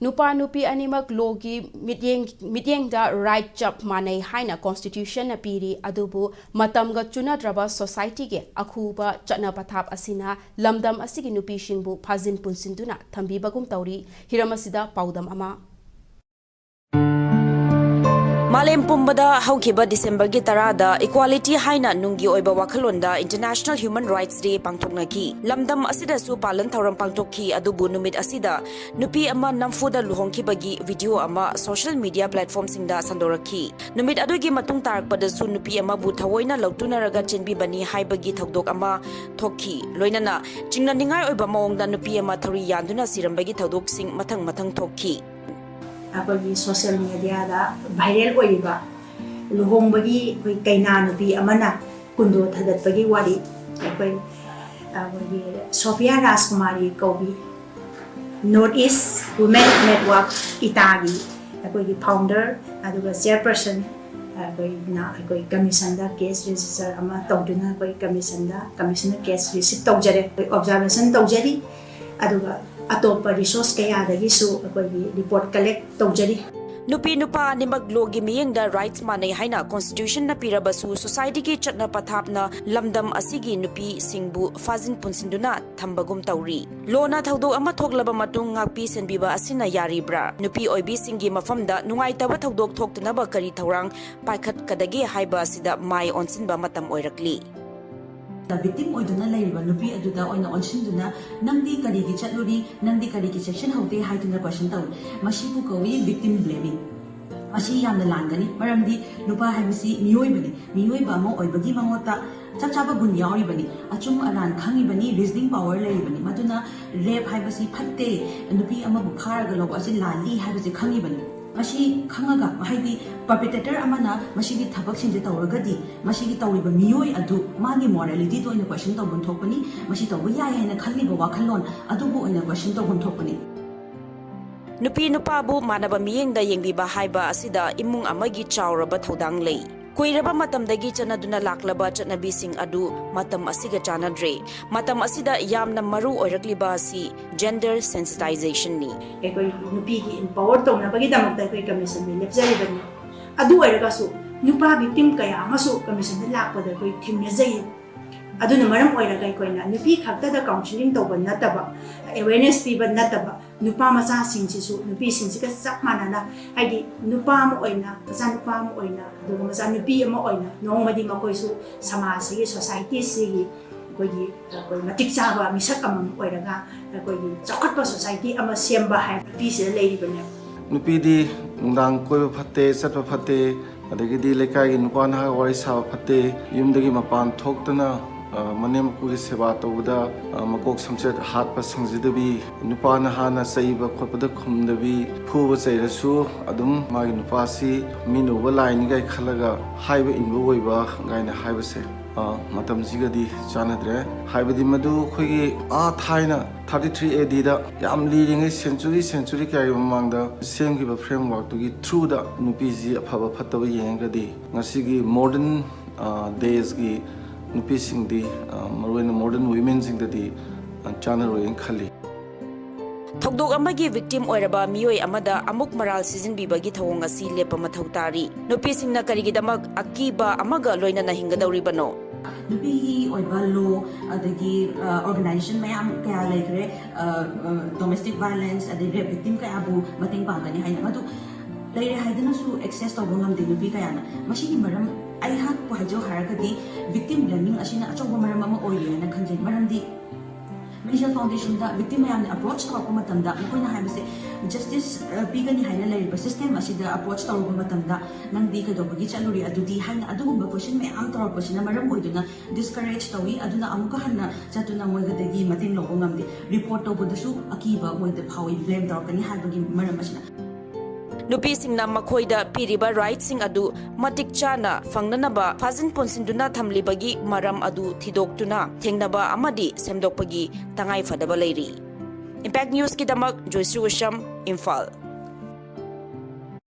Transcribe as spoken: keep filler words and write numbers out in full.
ꯅꯨꯄꯥ ꯅꯨꯄꯤ ꯑꯅꯤꯃꯛ ꯂꯣꯒꯤ ꯃꯤꯠꯌꯦꯡ, ꯃꯤꯠꯌꯦꯡꯗ ꯔꯥꯏꯠ ꯆꯞ ꯃꯥꯟꯅꯩ ꯍꯥꯏꯅ ꯀꯣꯟꯁꯇꯤꯇ꯭ꯌꯨꯁꯟꯅ ꯄꯤꯔꯤ, ꯑꯗꯨꯕꯨ ꯃꯇꯝꯒ ꯆꯨꯅꯗ꯭ꯔꯕ ꯁꯣꯁꯥꯏꯇꯤꯒꯤ ꯑꯈꯨꯕ ꯆꯠꯅ ꯄꯊꯥꯞ ꯑꯁꯤꯅ ꯂꯝꯗꯝ ꯑꯁꯤꯒꯤ ꯅꯨꯄꯤꯁꯤꯡꯕꯨ ꯐꯥꯖꯤꯟ ꯄꯨꯟꯁꯤꯟꯗꯨꯅ ꯊꯝꯕꯤꯕꯒꯨꯝ ꯇꯧꯔꯤ꯫ ꯍꯤꯔꯝ ꯑꯁꯤꯗ ꯄꯥꯎꯗꯝ ꯑꯃ꯫ ꯃꯥꯂꯦꯝ ꯄꯨꯝꯕꯗ ꯍꯧꯈꯤꯕ ꯗꯤꯁꯦꯝꯕꯔꯒꯤ ꯇꯔꯥꯗ ꯏꯀ꯭ꯋꯥꯂꯤꯇꯤ ꯍꯥꯏꯅ ꯅꯨꯡꯒꯤ ꯑꯣꯏꯕ ꯋꯥꯈꯜꯂꯣꯟꯗ ꯏꯟꯇꯔꯅꯦꯁꯅꯦꯜ ꯍ꯭ꯌꯨꯃꯦꯟ ꯔꯥꯏꯠꯁ ꯗꯦ ꯄꯥꯡꯊꯣꯛꯅꯈꯤ꯫ ꯂꯝꯗꯝ ꯑꯁꯤꯗꯁꯨ ꯄꯥꯂꯟ ꯊꯧꯔꯝ ꯄꯥꯡꯊꯣꯛꯈꯤ, ꯑꯗꯨꯕꯨ ꯅꯨꯃꯤꯠ ꯑꯁꯤꯗ ꯅꯨꯄꯤ ꯑꯃ ꯅꯝꯐꯨꯗ ꯂꯨꯍꯣꯡꯈꯤꯕꯒꯤ ꯚꯤꯗꯤꯑꯣ ꯑꯃ ꯁꯣꯁꯤꯌꯦꯜ ꯃꯤꯗꯤꯌꯥ ꯄ꯭ꯂꯦꯠꯐꯣꯔꯝꯁꯤꯡꯗ ꯁꯟꯗꯣꯔꯛꯈꯤ꯫ ꯅꯨꯃꯤꯠ ꯑꯗꯨꯒꯤ ꯃꯇꯨꯡ ꯇꯥꯔꯛꯄꯗꯁꯨ ꯅꯨꯄꯤ ꯑꯃꯕꯨ ꯊꯑꯣꯏꯅ ꯂꯧꯇꯨꯅꯔꯒ ꯆꯦꯟꯕꯤꯕꯅꯤ ꯍꯥꯏꯕꯒꯤ ꯊꯧꯗꯣꯛ ꯑꯃ ꯊꯣꯛꯈꯤ꯫ ꯂꯣꯏꯅꯅ ꯆꯤꯡꯅꯅꯤꯡꯉꯥꯏ ꯑꯣꯏꯕ ꯃꯑꯣꯡꯗ ꯅꯨꯄꯤ ꯑꯃ ꯊꯧꯔꯤ ꯌꯥꯟꯗꯨꯅ ꯁꯤꯔꯝꯕꯒꯤ ꯊꯧꯗꯣꯛꯁꯤꯡ ꯃꯊꯪ ꯃꯊꯪ ꯊꯣꯛꯈꯤ꯫ ꯑꯩꯈꯣꯏꯒꯤ ꯁꯣꯁꯤꯌꯦꯜ ꯃꯦꯗꯤꯌꯥꯗ ꯚꯥꯏꯔꯦꯜ ꯑꯣꯏꯔꯤꯕ ꯂꯨꯍꯣꯡꯕꯒꯤ ꯑꯩꯈꯣꯏ ꯀꯩꯅꯥ ꯅꯨꯄꯤ ꯑꯃꯅ ꯀꯨꯟꯗꯣ ꯊꯥꯗꯠꯄꯒꯤ ꯋꯥꯔꯤ, ꯑꯩꯈꯣꯏ, ꯑꯩꯈꯣꯏꯒꯤ ꯁꯣꯐꯤꯌꯥ ꯔꯥꯖꯀꯨꯃꯥꯔꯤ ꯀꯧꯕꯤ, ꯅꯣꯔꯠ ꯏꯁ ꯋꯨꯃꯦꯟ ꯅꯦꯠꯋꯥꯔꯛ, ꯏꯇꯥꯒꯤ ꯑꯩꯈꯣꯏꯒꯤ ꯐꯥꯎꯟꯗꯔ ꯑꯗꯨꯒ ꯆꯤꯌꯔꯄꯔꯁꯟ, ꯑꯩꯈꯣꯏꯅ ꯑꯩꯈꯣꯏ ꯀꯃꯤꯁꯟꯗ ꯀꯦꯁ ꯔꯦꯖꯤꯁꯇꯔ ꯑꯃ ꯇꯧꯗꯨꯅ ꯑꯩꯈꯣꯏ ꯀꯃꯤꯁꯟꯗ, ꯀꯃꯤꯁꯟꯅ ꯀꯦꯁ ꯔꯤꯁꯤꯞ ꯇꯧꯖꯔꯦ, ꯑꯩꯈꯣꯏ ꯑꯣꯕꯖꯥꯔꯕꯦꯁꯟ ꯇꯧꯖꯔꯤ꯫ ꯑꯗꯨꯒ ꯑꯇꯣꯞꯄ ꯔꯤꯁꯣꯔꯁ ꯀꯌꯥꯗꯒꯤꯁꯨ ꯑꯩꯈꯣꯏꯒꯤ ꯔꯤꯄꯣꯔꯠ ꯀꯂꯦꯛ ꯇꯧꯖꯔꯤ꯫ ꯅꯨꯄꯤ ꯅꯨꯄꯥ ꯑꯅꯤꯃꯛ ꯂꯣꯒꯤ ꯃꯤꯠꯌꯦꯡꯗ ꯔꯥꯏꯠꯁ ꯃꯥꯟꯅꯩ ꯍꯥꯏꯅ ꯀꯣꯟꯁꯇꯤꯇ꯭ꯌꯨꯁꯟꯅ ꯄꯤꯔꯕꯁꯨ, ꯁꯣꯁꯥꯏꯇꯤꯒꯤ ꯆꯠꯅ ꯄꯊꯥꯞꯅ ꯂꯝꯗꯝ ꯑꯁꯤꯒꯤ ꯅꯨꯄꯤꯁꯤꯡꯕꯨ ꯐꯥꯖꯤꯟ ꯄꯨꯟꯁꯤꯟꯗꯨꯅ ꯊꯝꯕꯒꯨꯝ ꯇꯧꯔꯤ꯫ ꯂꯣꯅ ꯊꯧꯗꯣꯛ ꯑꯃ ꯊꯣꯛꯂꯕ ꯃꯇꯨꯡ ꯉꯥꯛꯄꯤ ꯁꯦꯟꯕꯤꯕ ꯑꯁꯤꯅ ꯌꯥꯔꯤꯕ꯭ꯔꯥ? ꯅꯨꯄꯤ ꯑꯣꯏꯕꯤꯁꯤꯡꯒꯤ ꯃꯐꯝꯗ ꯅꯨꯡꯉꯥꯏꯇꯕ ꯊꯧꯗꯣꯛ ꯊꯣꯛꯇꯅꯕ ꯀꯔꯤ ꯊꯧꯔꯥꯡ ꯄꯥꯏꯈꯠꯀꯗꯒꯦ ꯍꯥꯏꯕ ꯑꯁꯤꯗ ꯃꯥꯏ ꯑꯣꯟꯁꯤꯟꯕ ꯃꯇꯝ ꯑꯣꯏꯔꯛꯂꯤ꯫ ꯚꯤꯛꯇꯤꯝ ꯑꯣꯏꯗꯨꯅ ꯂꯩꯔꯤꯕ ꯅꯨꯄꯤ ꯑꯗꯨꯗ ꯑꯣꯏꯅ ꯑꯣꯟꯁꯤꯟꯗꯨꯅ, "ꯅꯪꯗꯤ ꯀꯔꯤꯒꯤ ꯆꯠꯂꯨꯔꯤ? ꯅꯪꯗꯤ ꯀꯔꯤꯒꯤ ꯆꯦꯛꯁꯤꯟꯍꯧꯗꯦ?" ꯍꯥꯏꯗꯨꯅ ꯀꯣꯏꯁꯟ ꯇꯧꯏ꯫ ꯃꯁꯤꯕꯨ ꯀꯧꯏ ꯚꯤꯛꯇꯤꯝ ꯕ꯭ꯂꯦꯃꯤꯡ꯫ ꯃꯁꯤ ꯌꯥꯝꯅ ꯂꯥꯟꯒꯅꯤ, ꯃꯔꯝꯗꯤ ꯅꯨꯄꯥ ꯍꯥꯏꯕꯁꯤ ꯃꯤꯑꯣꯏꯕꯅꯤ꯫ ꯃꯤꯑꯣꯏꯕ ꯑꯃ ꯑꯣꯏꯕꯒꯤ ꯃꯉꯣꯟꯗ ꯆꯞ ꯆꯥꯕ ꯒꯨꯟ ꯌꯥꯎꯔꯤꯕꯅꯤ, ꯑꯆꯨꯝ ꯑꯔꯥꯟ ꯈꯪꯉꯤꯕꯅꯤ, ꯔꯤꯖꯅꯤꯡ ꯄꯥꯋꯔ ꯂꯩꯔꯤꯕꯅꯤ꯫ ꯃꯗꯨꯅ ꯔꯦꯞ ꯍꯥꯏꯕꯁꯤ ꯐꯠꯇꯦ, ꯅꯨꯄꯤ ꯑꯃꯕꯨ ꯐꯥꯔꯒ ꯂꯧꯕ ꯑꯁꯤ ꯂꯥꯜꯂꯤ ꯍꯥꯏꯕꯁꯤ ꯈꯪꯉꯤꯕꯅꯤ꯫ ꯃꯁꯤ ꯈꯪꯉꯒ, ꯍꯥꯏꯗꯤ ꯄꯔꯄꯤꯇ꯭ꯔꯦꯇꯔ ꯑꯃꯅ ꯃꯁꯤꯒꯤ ꯊꯕꯛꯁꯤꯡꯁꯦ ꯇꯧꯔꯒꯗꯤ, ꯃꯁꯤꯒꯤ ꯇꯧꯔꯤꯕ ꯃꯤꯑꯣꯏ ꯑꯗꯨ ꯃꯥꯒꯤ ꯃꯣꯔꯦꯂꯤꯇꯤꯗ ꯑꯣꯏꯅ ꯀꯣꯏꯁꯟ ꯇꯧꯐꯝ ꯊꯣꯛꯄꯅꯤ, ꯃꯁꯤ ꯇꯧꯕ ꯌꯥꯏ ꯍꯥꯏꯅ ꯈꯜꯂꯤꯕ ꯋꯥꯈꯜꯂꯣꯟ ꯑꯗꯨꯕꯨ ꯑꯣꯏꯅ ꯀꯣꯏꯁꯟ ꯇꯧꯐꯝ ꯊꯣꯛꯄꯅꯤ꯫ ꯅꯨꯄꯤ ꯅꯨꯄꯥꯕꯨ ꯃꯥꯟꯅꯕ ꯃꯤꯠꯌꯦꯡꯗ ꯌꯦꯡꯕꯤꯕ ꯍꯥꯏꯕ ꯑꯁꯤꯗ ꯏꯃꯨꯡ ꯑꯃꯒꯤ ꯆꯥꯎꯔꯕ ꯊꯧꯗꯥꯡ ꯂꯩ꯫ ꯀꯨꯏꯔꯕ ꯃꯇꯝꯗꯒꯤ ꯆꯠꯅꯗꯨꯅ ꯂꯥꯛꯂꯕ ꯆꯠꯅꯕꯤꯁꯤꯡ ꯑꯗꯨ ꯃꯇꯝ ꯑꯁꯤꯒ ꯆꯥꯟꯅꯗ꯭ꯔꯦ꯫ ꯃꯇꯝ ꯑꯁꯤꯗ ꯌꯥꯝꯅ ꯃꯔꯨ ꯑꯣꯏꯔꯛꯂꯤꯕ ꯑꯁꯤ gender sensitization ꯅꯤ꯫ ꯑꯩꯈꯣꯏ ꯅꯨꯄꯤꯒꯤ empower ꯇꯧꯅꯕꯒꯤꯗꯃꯛꯇ ꯑꯩꯈꯣꯏ commission ꯗ ꯂꯦꯞꯆꯔꯤꯕꯅꯤ꯫ ꯑꯗꯨ ꯑꯣꯏꯔꯒꯁꯨ ꯅꯨꯄꯥ victim ꯀꯌꯥ ꯑꯃꯁꯨ commission ꯗ ꯂꯥꯛꯄꯗ ꯑꯩꯈꯣꯏ ꯊꯦꯡꯅꯖꯩ꯫ ꯑꯗꯨꯅ ꯃꯔꯝ ꯑꯣꯏꯔꯒ ꯑꯩꯈꯣꯏꯅ ꯅꯨꯄꯤ ꯈꯛꯇꯗ counselling ꯇꯧꯕ ꯅꯠꯇꯕ, awareness ꯄꯤꯕ ꯅꯠꯇꯕ, ꯅꯨꯄꯥ ꯃꯆꯥꯁꯤꯡꯁꯤꯁꯨ ꯅꯨꯄꯤꯁꯤꯡꯁꯤꯒ ꯆꯞ ꯃꯥꯟꯅꯅ, ꯍꯥꯏꯗꯤ ꯅꯨꯄꯥ ꯑꯃ ꯑꯣꯏꯅ, ꯃꯆꯥꯅꯨꯄꯥ ꯑꯃ ꯑꯣꯏꯅ, ꯑꯗꯨꯒ ꯃꯆꯥꯅꯨꯄꯤ ꯑꯃ ꯑꯣꯏꯅ ꯅꯣꯡꯃꯗꯤ ꯃꯈꯣꯏꯁꯨ ꯁꯃꯥꯖꯁꯤꯒꯤ, society ꯁꯤꯒꯤ ꯑꯩꯈꯣꯏꯒꯤ, ꯑꯩꯈꯣꯏ ꯃꯇꯤꯛ ꯆꯥꯕ ꯃꯤꯁꯛ ꯑꯃꯃꯝ ꯑꯣꯏꯔꯒ ꯑꯩꯈꯣꯏꯒꯤ ꯆꯥꯎꯈꯠꯄ society ꯑꯃ ꯁꯦꯝꯕ ꯍꯥꯏꯕ ꯅꯨꯄꯤꯁꯤꯗ ꯂꯩꯔꯤꯕꯅꯦꯕ꯫ ꯅꯨꯄꯤꯗꯤ ꯅꯨꯡꯗꯥꯡ ꯀꯣꯏꯕ ꯐꯠꯇꯦ, ꯆꯠꯄ ꯐꯠꯇꯦ, ꯑꯗꯒꯤꯗꯤ ꯂꯩꯀꯥꯏꯒꯤ ꯅꯨꯄꯥ ꯅꯍꯥ ꯋꯥꯔꯤ ꯁꯥꯕ ꯐꯠꯇꯦ, ꯌꯨꯝꯗꯒꯤ ꯃꯄꯥꯟ ꯊꯣꯛꯇꯅ, ꯑ, ꯃꯅꯦꯝ ꯃꯀꯨꯒꯤ ꯁꯦꯕꯥ ꯇꯧꯕꯗ, ꯑ, ꯃꯀꯣꯛ ꯁꯝꯆꯦꯠ ꯍꯥꯠꯄ ꯁꯪꯖꯗꯕꯤ, ꯅꯨꯄꯥ ꯅꯍꯥꯅ ꯆꯩꯕ ꯈꯣꯠꯄꯗ ꯈꯨꯝꯗꯕꯤ, ꯐꯨꯕ ꯆꯩꯔꯁꯨ ꯑꯗꯨꯝ ꯃꯥꯒꯤ ꯅꯨꯄꯥꯁꯤ ꯃꯤꯅ ꯎꯕ ꯂꯥꯏꯅꯤꯒꯥꯏ ꯈꯜꯂꯒ ꯍꯥꯏꯕ ꯏꯟꯕ ꯑꯣꯏꯕ ꯀꯥꯏꯅ ꯍꯥꯏꯕꯁꯦ, ꯑ, ꯃꯇꯝꯁꯤꯒꯗꯤ ꯆꯥꯟꯅꯗ꯭ꯔꯦ꯫ ꯍꯥꯏꯕꯗꯤ ꯃꯗꯨ ꯑꯩꯈꯣꯏꯒꯤ ꯑꯥ ꯊꯥꯏꯅ thirty three A D ꯗ ꯌꯥꯝ ꯂꯤꯔꯤꯉꯩ century, century ꯀꯌꯥꯒꯤ ꯃꯃꯥꯡꯗ ꯁꯦꯝꯈꯤꯕ framework ꯇꯨꯒꯤ through ꯗ ꯅꯨꯄꯤꯁꯤ ꯑꯐꯕ ꯐꯠꯇꯕ ꯌꯦꯡꯉꯒꯗꯤ ꯉꯁꯤꯒꯤ modern, ꯑ, days ꯀꯤ ꯅꯨꯄꯤꯁꯤꯡꯗꯤ, ꯑ, ꯃꯔꯨꯑꯣꯏꯅ modern women ꯁꯤꯡꯗꯗꯤ, ꯑ, ꯆꯥꯟꯅꯔꯣꯏꯅ ꯈꯜꯂꯤ꯫ ꯊꯧꯗꯣꯛ ꯑꯃꯒꯤ victim ꯑꯣꯏꯔꯕ ꯃꯤꯑꯣꯏ ꯑꯃꯗ ꯑꯃꯨꯛ ꯃꯔꯥꯜ ꯁꯤꯖꯤꯟꯕꯤꯕꯒꯤ ꯊꯧꯑꯣꯡ ꯑꯁꯤ ꯂꯦꯞꯄ ꯃꯊꯧ ꯇꯥꯔꯤ꯫ ꯅꯨꯄꯤꯁꯤꯡꯅ ꯀꯔꯤꯒꯤꯗꯃꯛ ꯑꯀꯤꯕ ꯑꯃꯒ ꯂꯣꯏꯅꯅ ꯍꯤꯡꯒꯗꯧꯔꯤꯕꯅꯣ? ꯅꯨꯄꯤꯒꯤ ꯑꯣꯏꯕ law, ꯑꯗꯒꯤ, ꯑ, organization ꯃꯌꯥꯝ ꯀꯌꯥ ꯂꯩꯈ꯭ꯔꯦ, ꯑ, ꯑ, domestic violence ꯑꯗꯩ rape victim ꯀꯌꯥꯕꯨ ꯃꯇꯦꯡ ꯄꯥꯡꯒꯅꯤ ꯍꯥꯏꯅ꯫ ꯃꯗꯨ ꯂꯩꯔꯦ ꯍꯥꯏꯗꯨꯅꯁꯨ access ꯇꯧꯕ ꯉꯝꯗꯦ ꯅꯨꯄꯤ ꯀꯌꯥꯅ꯫ ꯃꯁꯤꯒꯤ ꯃꯔꯝ ꯑꯩꯍꯥꯛꯄꯨ ꯍꯥꯏꯖꯧ ꯍꯥꯏꯔꯒꯗꯤ victim blaming ꯑꯁꯤꯅ ꯑꯆꯧꯕ ꯃꯔꯝ ꯑꯃ ꯑꯣꯏꯔꯦ ꯍꯥꯏꯅ ꯈꯟꯖꯩ꯫ ꯃꯔꯝꯗꯤ Michelle Foundation ꯗ victim ꯃꯌꯥꯝꯅ approach ꯇꯧꯔꯛꯄ ꯃꯇꯝꯗ ꯃꯈꯣꯏꯅ ꯍꯥꯏꯕꯁꯦ, justice, ꯑ, ꯄꯤꯒꯅꯤ ꯍꯥꯏꯅ ꯂꯩꯔꯤꯕ system ꯑꯁꯤꯗ approach ꯇꯧꯔꯨꯕ ꯃꯇꯝꯗ, "ꯅꯪꯗꯤ ꯀꯩꯗꯧꯕꯒꯤ ꯆꯠꯂꯨꯔꯤ ꯑꯗꯨꯗꯤ?" ꯍꯥꯏꯅ ꯑꯗꯨꯒꯨꯝꯕ question ꯃꯌꯥꯝ ꯇꯧꯔꯛꯄꯁꯤꯅ ꯃꯔꯝ ꯑꯣꯏꯗꯨꯅ discourage ꯇꯧꯏ꯫ ꯑꯗꯨꯅ ꯑꯃꯨꯛꯀ ꯍꯟꯅ ꯆꯠꯇꯨꯅ ꯃꯣꯏꯗꯒꯤ ꯃꯇꯦꯡ ꯂꯧꯕ ꯉꯝꯗꯦ꯫ Report ꯇꯧꯕꯗꯁꯨ ꯑꯀꯤꯕ ꯃꯣꯏꯗ ꯐꯥꯎꯏ, blame ꯇꯧꯔꯛꯀꯅꯤ ꯍꯥꯏꯕꯒꯤ ꯃꯔꯝ ꯑꯁꯤꯅ꯫ ꯅꯨꯄꯤꯁꯤꯡꯅ ꯃꯈꯣꯏꯗ ꯄꯤꯔꯤꯕ right ꯁꯤꯡ ꯑꯗꯨ ꯃꯇꯤꯛ ꯆꯥꯅ ꯐꯪꯅꯅꯕ ꯐꯥꯖꯤꯟ ꯄꯨꯟꯁꯤꯟꯗꯨꯅ ꯊꯝꯂꯤꯕꯒꯤ ꯃꯔꯝ ꯑꯗꯨ ꯊꯤꯗꯣꯛꯇꯨꯅ ꯊꯦꯡꯅꯕ ꯑꯃꯗꯤ ꯁꯦꯝꯗꯣꯛꯄꯒꯤ ꯇꯉꯥꯏ ꯐꯗꯕ ꯂꯩꯔꯤ꯫ Impact News ꯀꯤꯗꯃꯛ ꯖꯣꯏꯁ꯭ꯔꯤ ꯋꯥꯁꯝ, ꯏꯝꯐꯥꯜ꯫